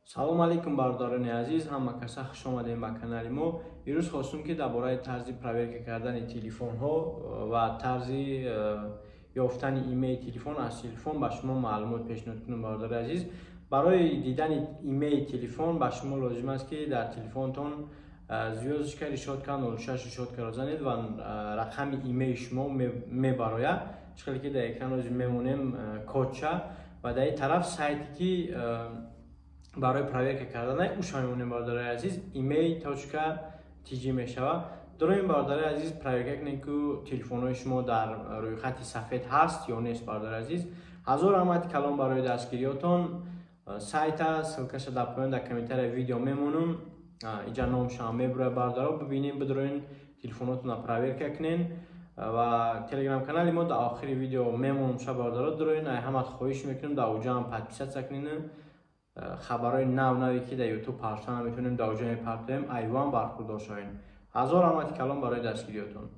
Салом алейкум, бародарони азиз, ҳама каса хуш омадем ба канали мо. Имрӯз хостум, ки дар бораи тарзи проверка кардани телефонҳо ва тарзи ёфтани IMEI телефон аз телефон ба шумо маълумот пешниҳод кунам. Бародари азиз, барои дидани IMEI телефон ба шумо лозим аст, ки дар телефонтон звёздочка решётка 06 решёткаро занед ва рақами IMEI шумо мебарояд. Чӣ хеле ки дар экран ҳозир мемонем кодча ва дар ин тараф сайте, ки барои проверка кардан уша мемонем, бародари азиз, imei.tj мешавад. Дороим, бародари азиз, проверка кунед, ки телефонҳои шумо дар рӯйхати сафед ҳаст ё нест. Бародари азиз, ҳазор раҳмати калон барои дастгириётон. Сайта ссылкаша дар поён дар комментария видео мемонам, иҷа номшам мебурояд. Бародаро, бибинем, бидроин, телефонотонро проверка кунен ва телеграм канали мо дар охири видео мемонам ша. Бародаро, дороин, ай ҳамат хоҳиш мекунем, дар уҷаам подписаться кунен. Хабарҳои нав наве, ки дар Ютуб партофта наметавонем, дар уҷа мепартоем, айван бархурдор шавем. Ҳазор раҳмати калон барои дастгириётон.